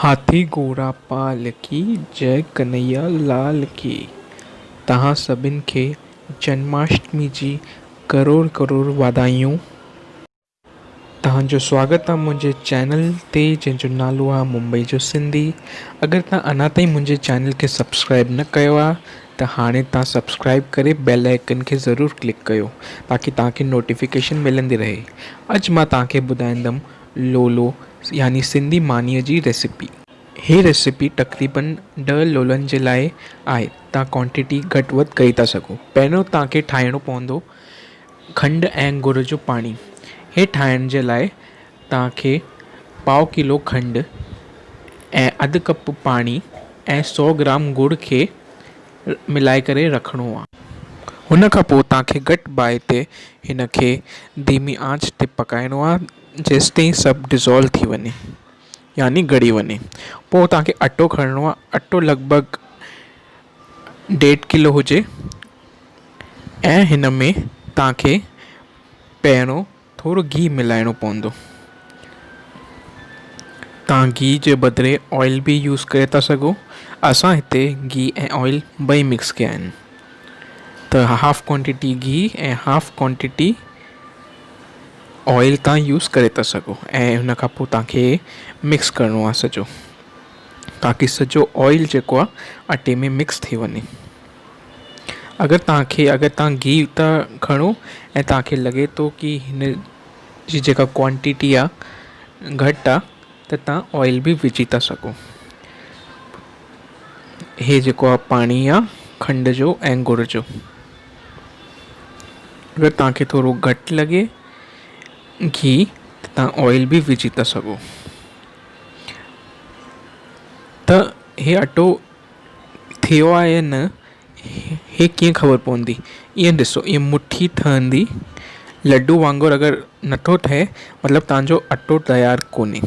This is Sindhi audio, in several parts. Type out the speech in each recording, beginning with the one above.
هاٿي گهوڙا پال ڪي جئه ڪنهيا لال ڪي توهان سڀن کي جنماشٽمي جي ڪروڙ ڪروڙ واڌايون. توهان جو سواگت آ منهنجي چينل تي جنهن جو نالو آ ممبئي جو سنڌي اگر توهان اڃا تائين منهنجي چينل کي سبسڪرائب نه ڪيو آ ته هاڻي توهان سبسڪرائب ڪري بيل آئيڪن کي ضرور ڪلڪ ڪيو تاڪي توهان کي نوٽيفڪيشن ملندي رهي اڄ مان توهان کي ٻڌائيندم لولو يعني سنڌي مانيء جي ريسيپي. هي ريسيپي تقريبن ڏهه لولن جي لاء آهي توهان ڪوانٽيٽي گهٽ وڌ ڪري ٿا سگهو. پهريون توهان کي ٺاهڻو پوندو کنڊ ۽ ڳڙ جو پاڻي. هي ٺاهڻ جي لاء توهان کي پاء ڪلو کنڊ ۽ اڌ ڪپ پاڻي ۽ سئو گرام ڳڙ کي ملائي ڪري رکڻو آهي. هن کان پوء توهان کي گهٽ باهه تي هن کي ڌيمي آنچ تي پڪائڻو آهي جيستائين سڀ ڊزالو ٿي وڃي يعني ڳڙي وڃي. پوء توهان کي اٽو کڻڻو آهي اٽو لڳ ڀڳ ڏيڍ ڪلو هجي ۽ هن ۾ توهان کي پهريون ٿورو گيهه ملائڻو پوندو. توهان گيهه جي بدري آئل به يوز ڪري ٿا سگهو. اسان هتي گيهه ۽ آئل ٻئي مڪس ڪيا آهن ته هاف ڪوانٽيٽي گيهه ۽ هاف ڪوانٽيٽي آئل توهان يوز ڪري ٿا سگهو ۽ هن کان پوءِ توهان کي مڪس ڪرڻو آهي سڄو تاڪه سڄو آئل جيڪو آهي اٽي ۾ مڪس ٿي وڃي. اگر توهان کي اگر توهان گيهه ٿا کڻو ۽ توهان کي لڳي ٿو ڪي هن جي جيڪا ڪوانٽٽي آهي گهٽ آهي ته توهان آئل به وجهي ٿا سگهو هي جيڪو آهي پاڻي آهي کنڊ جو ۽ ڳڙ جو اگر توهان کي ٿورو گهٽ لڳي گيهه ته توهان آئل به وجهي ٿا سگهو ته هي اٽو ٿيو آهي يا نه هي ڪيئن خبر پوندي؟ ائين ڏسو ائين مٺي ٺهندي لڏو وانگر اگر نٿو ٺهي مطلب توهان جو اٽو تيار ڪونهي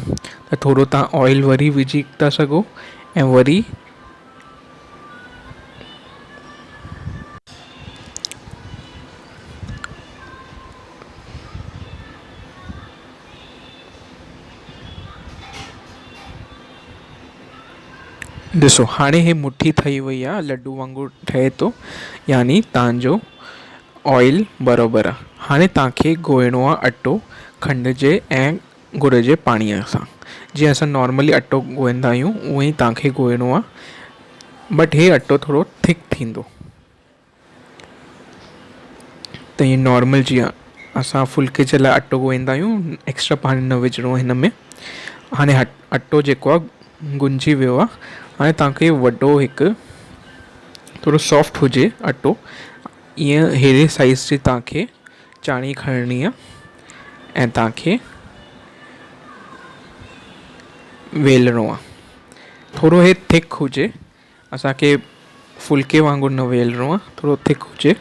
ته ٿورو توهان آئل وري وجهي ٿا سگهو ۽ وري ڏسو هاڻي هي مٺي ٺهي وئي آهي لڏو وانگر ٺهي ٿو يعني توهان جو آئل برابر آهي هاڻي توهان کي ڳوهڻو آهي اٽو کنڊ جي ۽ ڳڙ جي پاڻيءَ سان جيئن اسان نارملي اٽو ڳوهيندا آهيون اونئن ئي توهان کي ڳوهڻو آهي بٽ هي اٽو ٿورو ٿڪ ٿيندو. ته ائين نارمل جيئن اسان ڦلڪي جي لاءِ اٽو ڳوهيندا آهيون ايڪسٽرا پاڻي نه وجهڻو آهي هن ۾ هاڻي اٽو جيڪو آهي گهنجي ويو آهي هاڻي توهان کي وڏو هڪ ٿورو سافٽ هجي اٽو ائين اهڙي سائيز جي توهان کي چاڻي کڻڻي آهي ۽ توهان کي ويلڻو آهي ٿورو هي ٿڪ هجي اسان کي ڦلڪي وانگر نه ويلڻو آهي ٿورو ٿڪ هجي.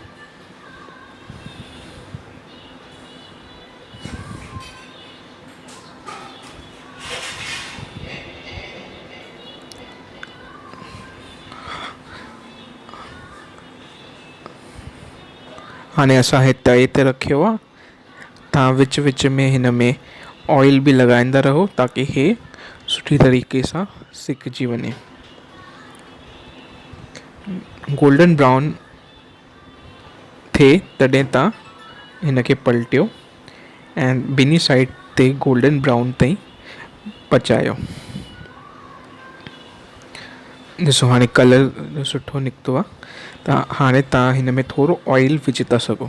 هاڻي اسان هي تئي تي رکيو آهي توهان وچ وچ ۾ هن ۾ آئل به لڳائيندا رهو تاڪه هي سٺي طريقي سان سڪجي وڃي گولڊن برائون ٿئي تڏهن توهان هن کي پلٽيو ۽ ٻنهي سائيڊ تي گولڊن برائون تائين پچايو ڏسو هاڻي ڪلر سٺو نڪتو آهي ته هاڻي توهان هن ۾ ٿورو آئل وجهي ٿا سگهو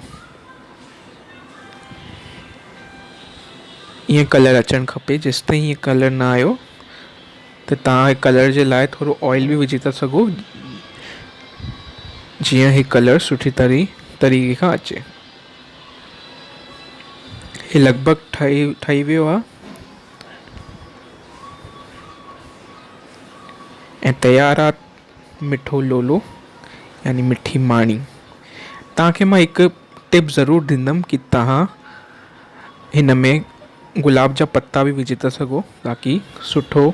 ائين ڪلر اچڻ کپي جيستائين ائين ڪلر نه آيو ته توهان ڪلر جي لاءِ ٿورو آئل به وجهي ٿا سگهو جيئن هي ڪلر سٺي طريقي کان اچي هي لڳ ڀڳ ٺهي ٺهي ويو آهي ۽ تيار آهي مٺو لولو يعني مٺي ماني توهان کي مان هڪ ٽپ ضرور ڏيندم ڪي توهان هن ۾ گلاب جا پتا به وجهي ٿا سگهو تاڪي سٺو.